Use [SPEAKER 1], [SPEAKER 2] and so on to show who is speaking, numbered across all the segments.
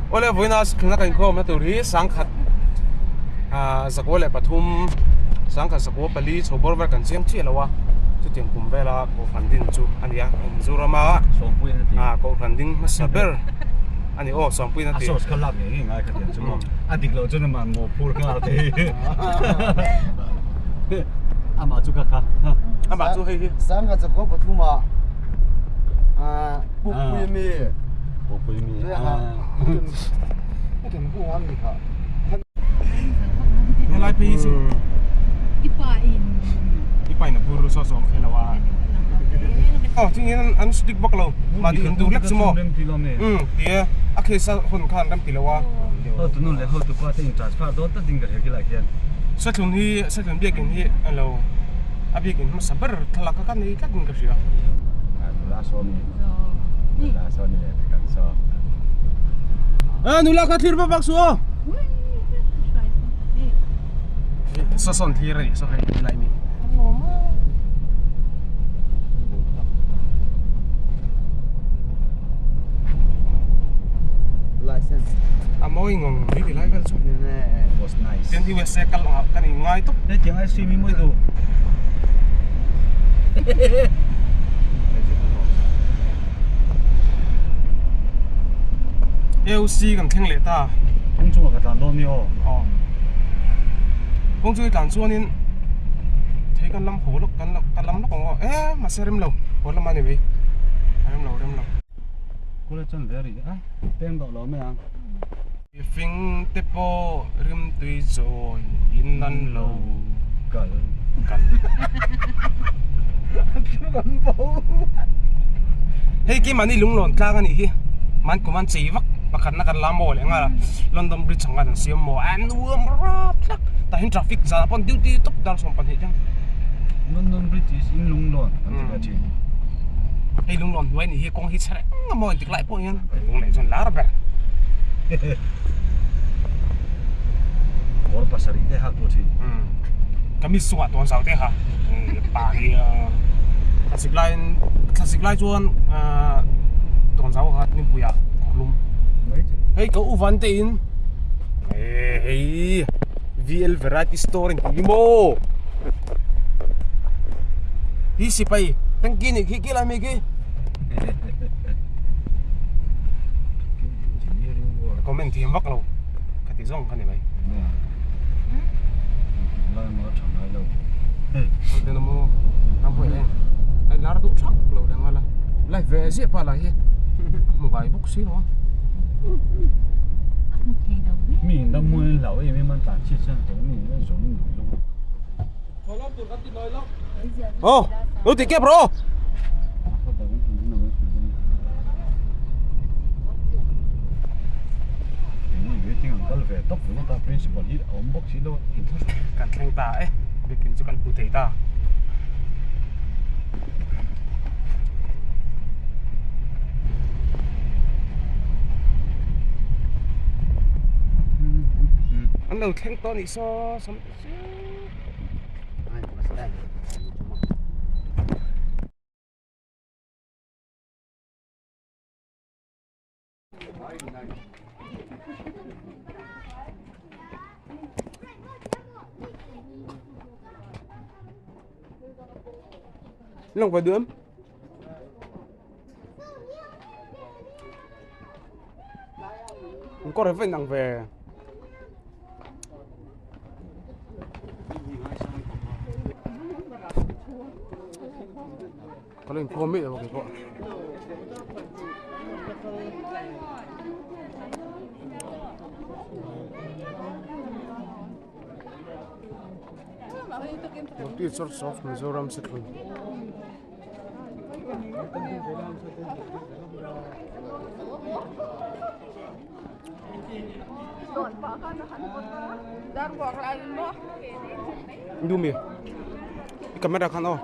[SPEAKER 1] Awle vawiina thluna kan inkhawmna tur hi sangkhat ah zakua leh pathum sangkhat zakua pali chho bawr vel kan chiang chiah lo a chutiang kum vela kohhran din chu a ni a Mizorama ah kohhran ding hmasa ber a ni aw Sawmpuiin a ti.
[SPEAKER 2] A source kha lak ngei ngei ngai ka tiang chu maw a dik loh chuan amah maw phur nghal thei amah chu ka kha
[SPEAKER 1] amah chu hei hi
[SPEAKER 3] sangkhat zakua pathum ah ah pukpui mi
[SPEAKER 2] Pawpui mi a.
[SPEAKER 1] Helai phei hi chu
[SPEAKER 4] I pa in
[SPEAKER 1] I pa in a bur saw saw khe lo a. Aw thing hian an stick vak lo mahni in duh lek chu maw umm ti e a case a hun khan rem ti lo a.
[SPEAKER 2] Hotu nu leh hotu pa te in transfer dawn ta ding ka hria khilai khian.
[SPEAKER 1] Sethlun hi Sethlun biakin hi a lo a biakin hmasa ber thlalak kha ka nei tlat in ka hria.
[SPEAKER 2] Nula saw mi. Nula saw ni leh kan saw.
[SPEAKER 1] A nula kha thlir vak vak suh aw. Saw sawn thlir a nih saw hei helai mi.
[SPEAKER 3] License.
[SPEAKER 1] A mawi ngawng mai ti lai vel chu.
[SPEAKER 2] Was nice.
[SPEAKER 1] Tin USA kal ang kan in ngai tawp.
[SPEAKER 2] Hei tiang ice cream hi mawi duh.
[SPEAKER 1] AOC kan thleng leh ta.
[SPEAKER 2] Kawng chungah ka tlan dawn mi aw.
[SPEAKER 1] Aw. Kawng chu i tlan chuanin thei kan lam haw lawk kan kan lam lawk ang aw. E mahse rem lo haw lam a ni mai. A rem lo rem lo.
[SPEAKER 2] Kawle chuan ve rih a peng dawh lo mai ang.
[SPEAKER 1] Mihring te pawh rimtui zawi in an lo
[SPEAKER 2] kal
[SPEAKER 1] kal. Hei keimahni lunglawn tlang a nih hi man kum an chei vak pakhatna kan la maw leh nghal a London Bridge ang khan an siam maw a nuam rap thlak tah hian traffic zanah pawh an duty tawp dar 12 thleng.
[SPEAKER 2] London Bridge is in lunglawn kan ti ve thin.
[SPEAKER 1] Hei lunglawn hnuai a nih hi kawng hi chhe reng a maw engtik lai pawh hian lung leh chuan lar ber.
[SPEAKER 2] Kawr pasarih te hak tur thin.
[SPEAKER 1] Kamis chungah tawn zau te kha pa hi thlasik laiin thlasik lai chuan tawn zau kha hnimpui ah kawr lum hei ka u van te in hei VL variety store in tih hi maw hi sipai tanki nih khi ki lai mi khi. Comment thiam vak lo ka ti zawng kha ni mai. Ai lar duh thak lo leh nghal a live ve ziah pa lah hi hmu ngai bawk si lo a.
[SPEAKER 2] Mi in ram muan in hlau em em an tlan chhiat chuan tawng mi in zawm in duh zawng a.
[SPEAKER 1] Ô, nó thì kép rồi. Kan thleng ta e, bikin chu kan hmu thei ta. An lo thleng tawh a nih saw sam. Long phải đướm. Có thể phải nặng về. Ka lo inkhawm miah lo kei pawh. Multi Church of Mizoram Sikkim. Dumi. Camera khan aw.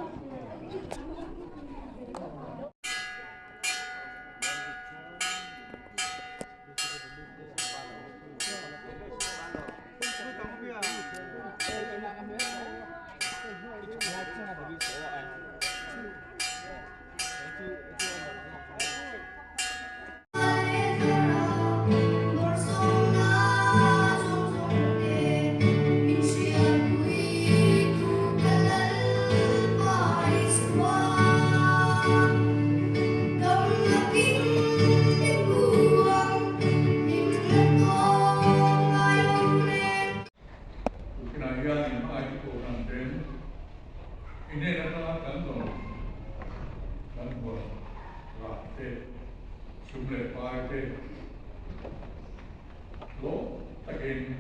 [SPEAKER 5] takin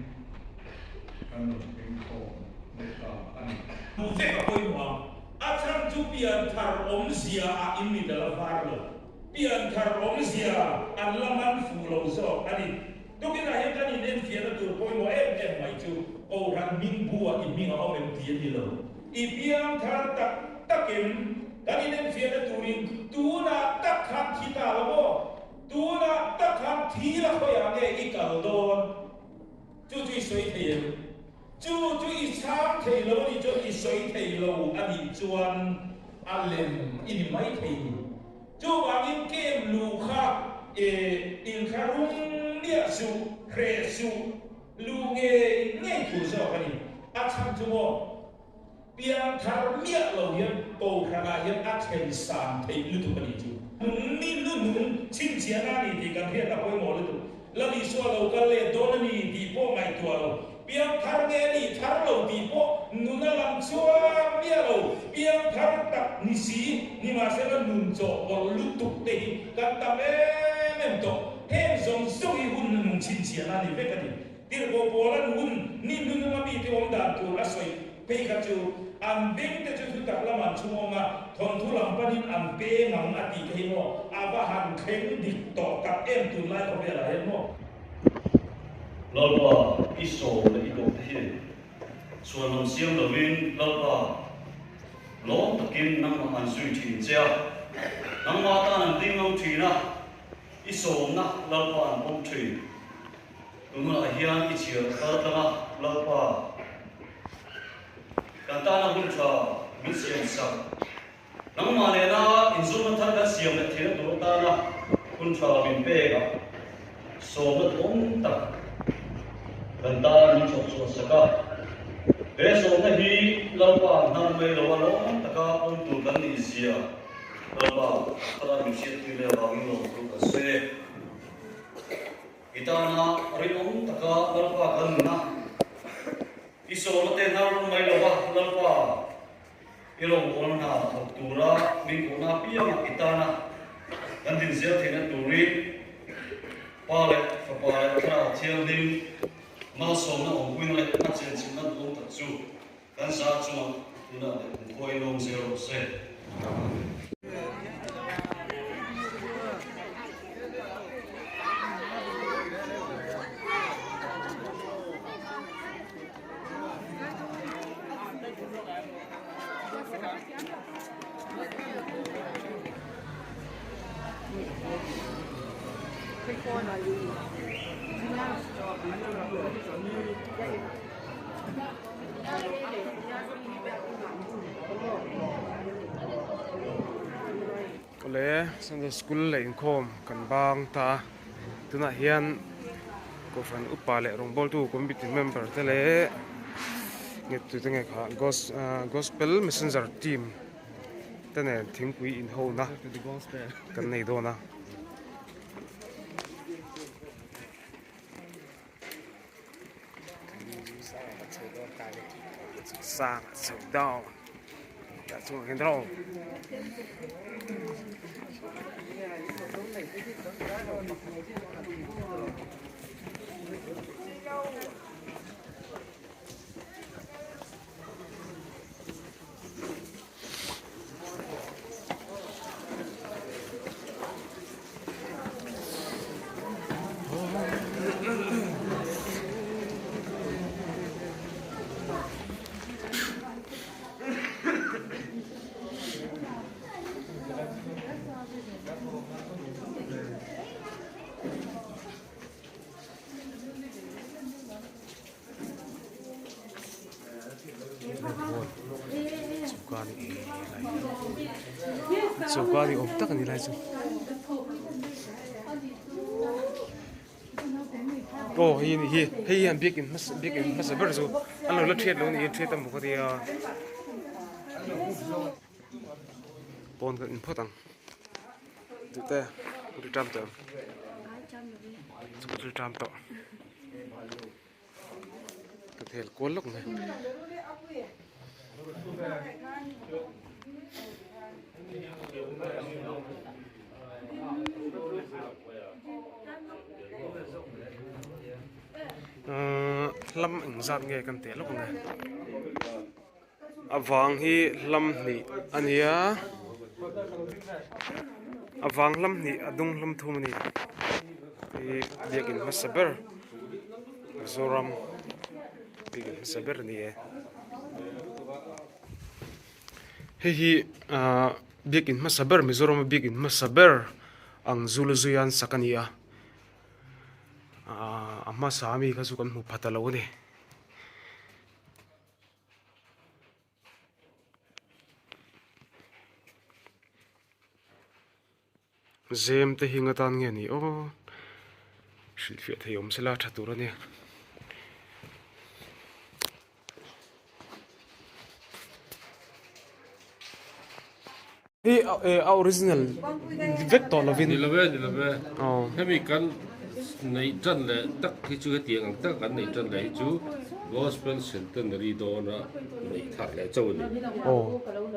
[SPEAKER 5] kan rawn thleng khawm leh ta a ni.
[SPEAKER 6] Hmu vek a pawimawh ang. A chhan chu pianthar awmzia ah in mit a la var lo. Pianthar awmzia an la man fuh lo zawk a ni. Tukinah hian kan inenfiahna tur pawimawh em em mai chu Kohhran hming buah i hming a awm em tih a ni lo. I piangthar tak takin kan inenfiahna turin tunah tak khan thi ta lo maw? Tunah tak khan thi la khawiah nge i kal dawn? Chu chu i sawi thei em? Chu chu i chhang thei lo a nih chuan i sawi thei lo a nih chuan a lem i ni mai thei ni. Chuvangin kem lu kha e inthlahrung miah suh, hreh suh, lu ngei ngei tur zawk a ni. A chhan chu maw? Piangthar miah lo hian Kohhranah hian a thlen san theih lutuk a nih chu. Mi lu nung chhinchhiahna a ni tih kan hriat a pawimawh lutuk. La Isua lo kal leh dawn a ni tih pawh ngaihtuah lo. Piangthar nge a nih thar lo tih pawh nuna lang chhuak miah lo. Piangthar tak ni si, nimahsela nun chawhpawlh lutuk te hi kan tam em em tawh. Heng zawng zawng hi hun nung chhinchhiahna a ni vek a ni. Tirhkoh Paula'n hun ni hnununga mite awm dan tur a sawi phei kha chu an bengte chu thutak lam an chhungawng a, thawnthu lam panin an peng ang a tih te hi maw a va han thleng dik tawh tak em tunlai khawvelah hian maw?
[SPEAKER 7] Lalpa i sawm leh i koh te hi chhuan lam siam lovin Lalpa lawm takin nangmah an zui thin che a, nangmah tan an ding ngam thin a, i sawmna Lalpa an pawm thin. Tunah hian i chhiar kal tlang a, Lalpa, kan tana hun tha min siam sak. Nangmah nena inzawmna thar kan siam leh theihna tur atana hun tha min pek a, sawmna duhawm tak kan tan min chawp chhuah sak a. He sawmna hi Lalpa hnar mai lo a lawm taka awm tur kan nih zia Lalpa thara min hriattir leh avangin lawmthu kan sawi e. I tana rinawm taka Lalpa kan nun a, i sawla te hnar rum mai lova Lalpa i rawngbawlna hna thawk tura min kohna apiangah i tana kan din zel theihna turin Pa leh Fapa leh Thlarau Thianghlim malsawmna awmpuina leh a chenchilhna duhawm tak chu kan za chungah tunah leh kumkhuain awm zel rawh se.
[SPEAKER 1] Awle Sunday school leh inkhawm kan bang ta a tunah hian kohhran upa leh rawngbawltu committee member te leh nge tute nge kha gospel messenger team te nen thingpui inhona kan nei dawn a. Sang a chho down tah chungah khian rawng Choka ni lai choka ni awm tak a ni lai chu aw hei a ni hi hei hian biakin hmasa biakin hmasa ber chu an lo la thiat lo a ni thiat a maw ka tia pawn kan in phawt ang tih te ri ṭam tawh em ri ṭam tawh. Ka thel kual lawk mai. hlam engzat nge kan teh lawk ang e a vang hi hlam hnih a ni a a vang hlam hnih a dung hlam thum a ni hei biakin hmasa ber Mizoram biakin hmasa ber a ni e hei hi ahh biakin hmasa ber Mizoram a biakin hmasa ber ang zul zui a an sak a ni a ahh a hmasa ami kha chu kan hmu pha ta lo a ni. Zem te hi nga tan nge ni aw hrilhfiah thei awm sela tha tur a ni. Hi a original vek tawh lovin.
[SPEAKER 8] Ni love ni love. Hemi kan neih tan leh tak hi chu hetiang ang tak kan neih tan leh hi chu Gospel Centenary dawna neih thar leh chauh a ni.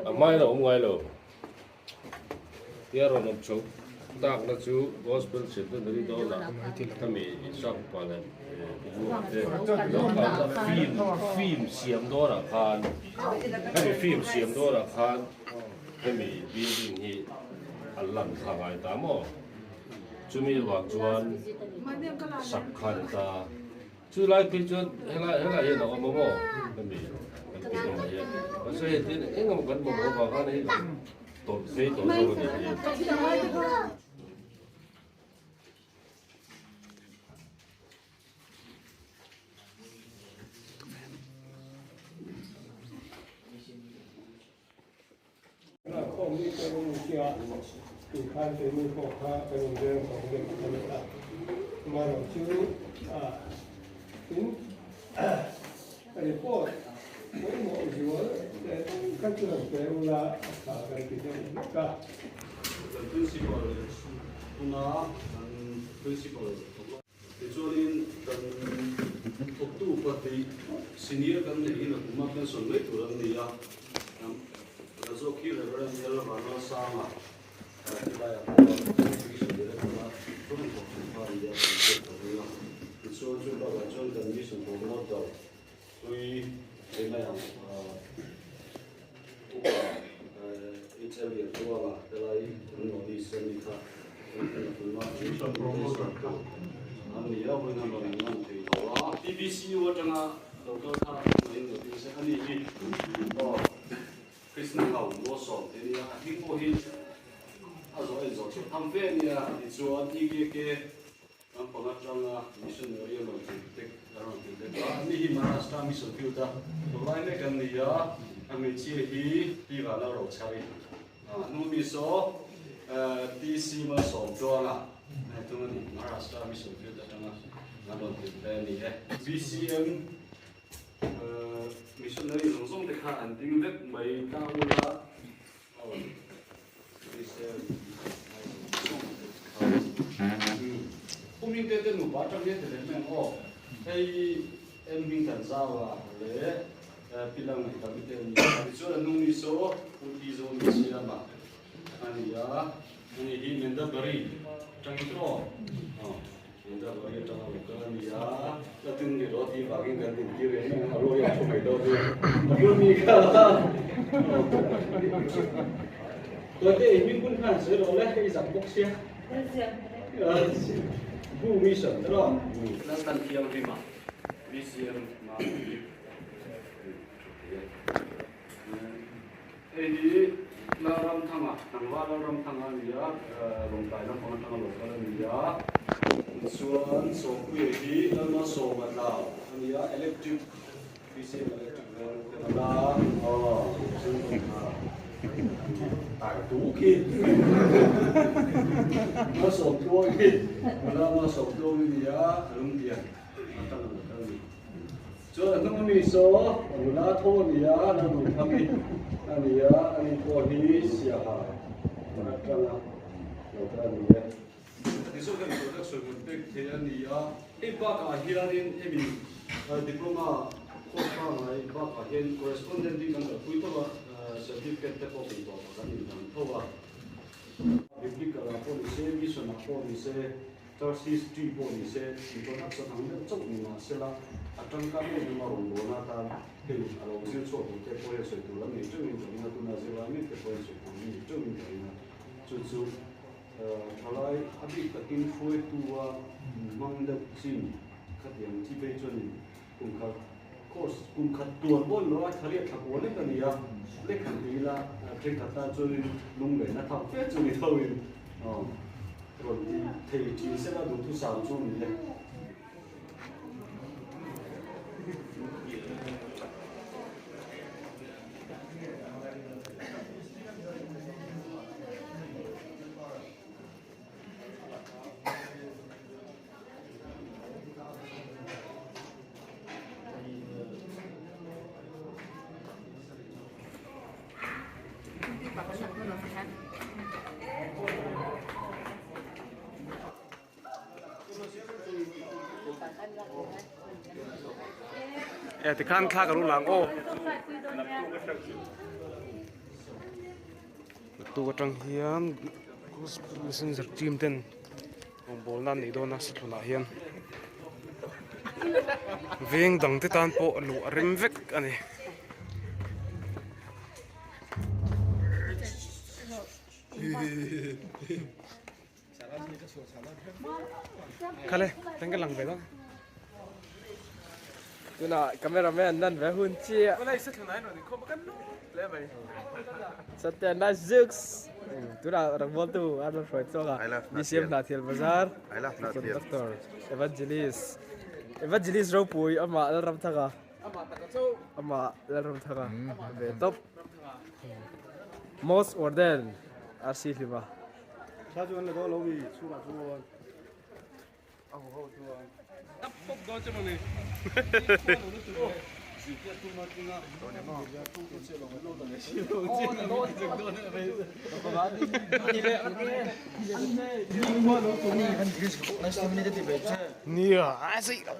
[SPEAKER 8] A hmain a awm ngai lo. Tia rawn awm chho takna chu Gospel Centenary dawnah hemi Isaac-pa leh Pu-a te film film siam dawnah khan hemi film siam dawnah khan hemi building hi an lan thla ngai ta maw? Chumi avang chuan sak kha a ni ta. Chu lai phei chuan helai helai hian a awm a maw? Hemi kan tih lamah hian. Mahse hei tin eng emaw kan mamawh avang khan hei tawlh phei tawh zawk a nih hi.
[SPEAKER 7] Kan principal huna kan principal Tichuanin kan thawktu pahnih senior kan neih in a kum a pension mai tur an ni a, ka zawk hi Reverend L Vanlalsanga tilaiah pawh Mission Director a rawn thawk thin kha a ni a, kan hriat ka ring a. Tichuan chu bakah chuan kan Mission Promoter hlui ei mai ang upa HL Liantuanga helai kan notice a ni kha Mission Promoter kha an ni a, vawiin an rawn inlan thei lo a. TBCU atanga lo kal kha an in notice a ni hi aw Krishna Hau Lawsawm te nia a hming pawh hi a zawh en zawh chhuah tham ve a nia tichuan EKK Lampang atanga missionary a rawn tirh tek a rawn tirh tek a, ani hi Maharashtra mission field a tawlai mek an ni a, a hmeichhia hi Pi Vanlal Rochhari a hnu mi saw TC Malsawm Tluanga a tum a ni, Maharashtra mission field atanga an rawn tirh te a ni e. BCM missionary zawng zawng te kha an ding vek mai ta ula aw. Puming te te nupa atang hian ti leh mai ang aw. Hei en hming kan zau a leh pilang nei tam te an ni a. Tichuan a hnung mi saw Pu Ti Zawn mi siam a a ni a. Ani hi Mendabari atangin tawh aw. Mendabari atanga lo kal a ni a. La ding ni rawh tih vangin kan din tir em em a, a ruai a thu mai dawn nia. A bul mi kha Tuate i hming hun khan sawi rawh le, i zak bawk sia. Bu mission te rawh. Laltan thianghlim a, BCM ma hi thu thei e. Hei hi Lalramthanga, tlangval Lalramthanga a ni a, Lawngtlai lampang atanga lo kal a ni a. Tichuan Sawmpuia hi Lalma Sawma Tlau a ni a, Electric, BCM Electric Van Kerala, aw, Tai tu khi, Malsawmtluang hi, nula Malsawmtluang a ni a, Lungtian atanga lo kal a ni. Chuan a hnung ami saw nula tho a ni a, la nung tham i a ni a, ani pawh hi siaha atanga lo kal a ni e. Tichuan kan product sawi mun pek thei a ni a, hei bakah hianin hemi diploma course pangngai bakah hian correspondent hi kan kalpui tho a, certificate te pawh kum tawpah kan inhlan tho a. Biblical ah pawh ni se, mission ah pawh ni se. Church history pawh ni se, introduction ang deuh chauh ni mah sela, a tangkai em em a rawngbawlna atan hei a lo zir chhuak tur te pawh hian sawi tur an nei teuhin ka ring a, tuna zirlai mek te pawh hian sawi tur an nei teuhin ka ring a, chu chu thalai a bik takin hruaitu a hmang deuh chin khatiang chi phei chuanin kum khat course kum khat tuan pawh ni lo a, thla riat thla kual lek a ni a, lek han ti ila thenkhat tan chuanin lunglenna tham fe chu ni thoin rawn ti thei thin sela duhthusam chu ni e.
[SPEAKER 1] E tikhan thla ka lu lang aw tu atang hian messenger team ten Rawngbawlna an neih dawn a sathlunah hian veng dang te tan pawh luh a rem vek a ni. Khale teng ka lang ve dawn.
[SPEAKER 9] Tuna cameraman nan ve hun chiah. Satte nice jokes. Tuna rawngbawltu an rawn hruai chhuak a. BCM Hnahthial Bazar Conductor Evangelist Evangelist ropui amah Lalramthanga amah Lalramthanga ve tawp Most Warden RC Hlima.
[SPEAKER 1] Nia a sei lo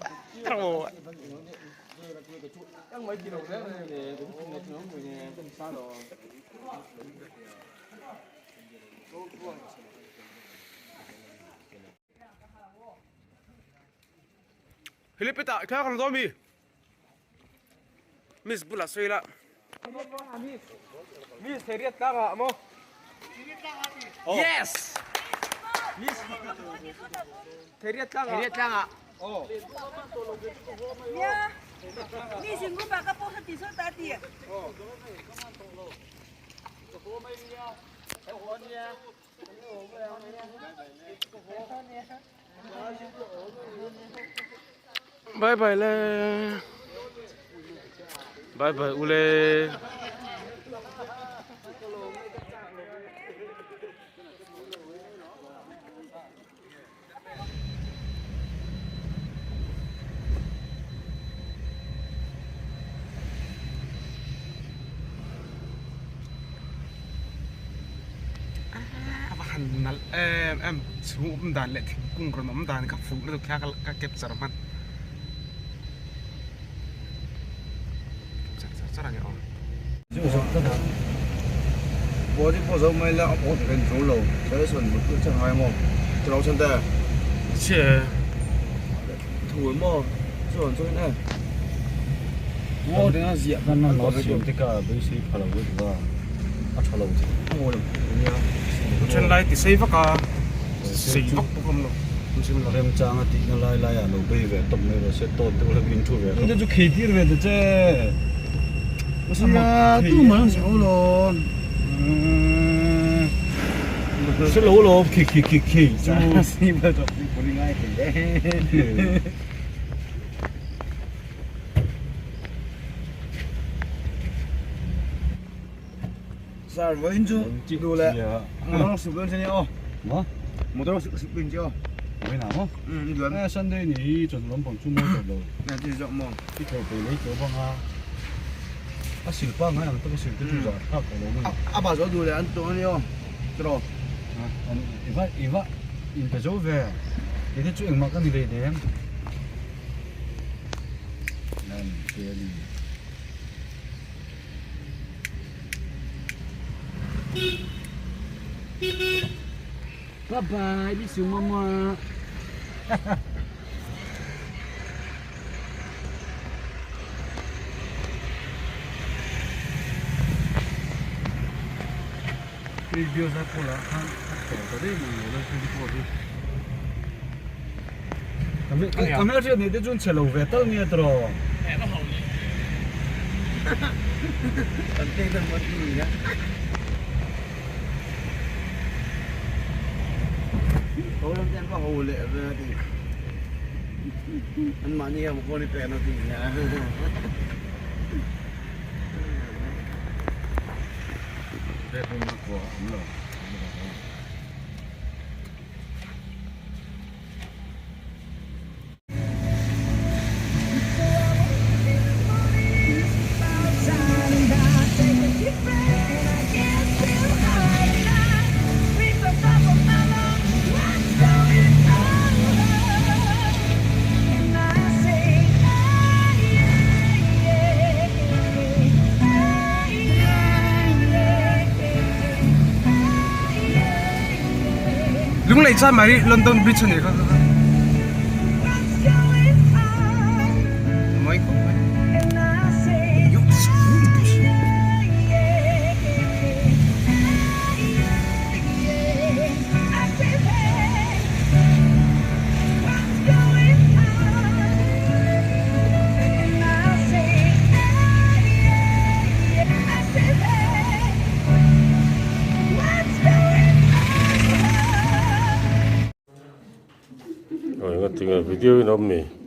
[SPEAKER 1] Philipita thla kan dawn mi Miss bulah sawi la
[SPEAKER 9] Miss theriat tlangah maw Yes Miss theriat tlangah theriat tlangah oh
[SPEAKER 4] Ya Miss in gupa ka post ti so ta ti
[SPEAKER 9] Oh
[SPEAKER 1] Bye bye le Bye bye ule A va han nalh em em chhung awm dan leh thingkung rawn awm dan kha fuh lutuk thla ka capture hman char char char a ni awm. Then lai ti sei vak a sei vak bawk awm lo
[SPEAKER 7] Remchang a tihna lai lai ah lo bei ve tawp mai rawh se tawt deuh hlek in thu ve
[SPEAKER 2] Tute chu khei tir ve ta che Sia tu man ang lo lo
[SPEAKER 7] Se lo lo khi khi khi khi chu
[SPEAKER 2] Si ba to puri ngai thei e
[SPEAKER 3] Sir vawiin chu duh leh motor suk dawn che nia aw.
[SPEAKER 7] Maw?
[SPEAKER 3] Motor suk dawn che aw.
[SPEAKER 7] Vawiin ah maw?
[SPEAKER 3] Umm duan.
[SPEAKER 7] Eh Sunday ni hi chawhnu lampang chu mawi tawh lo.
[SPEAKER 3] Nge ti zawk maw?
[SPEAKER 7] I thawh peih lei tawh bang a. A sil pa ngai ang tak a sil te chu zah thlak tawh lo maw ni?
[SPEAKER 3] A ba zo duh leh an tawh ania aw. Tiraw?
[SPEAKER 7] I va i va in pe zo ve. Kei te chu engmah ka ni lei nem. Nan Kelly. Bye bye, miss you mama.
[SPEAKER 2] Ka hmelhriat nei te chuan chhe lo ve tal nge tiraw?
[SPEAKER 1] Lunglei chuan mai London Bridge a nih kha. Mawi khawp mai.
[SPEAKER 8] Aw enga tinge video in a awm mi.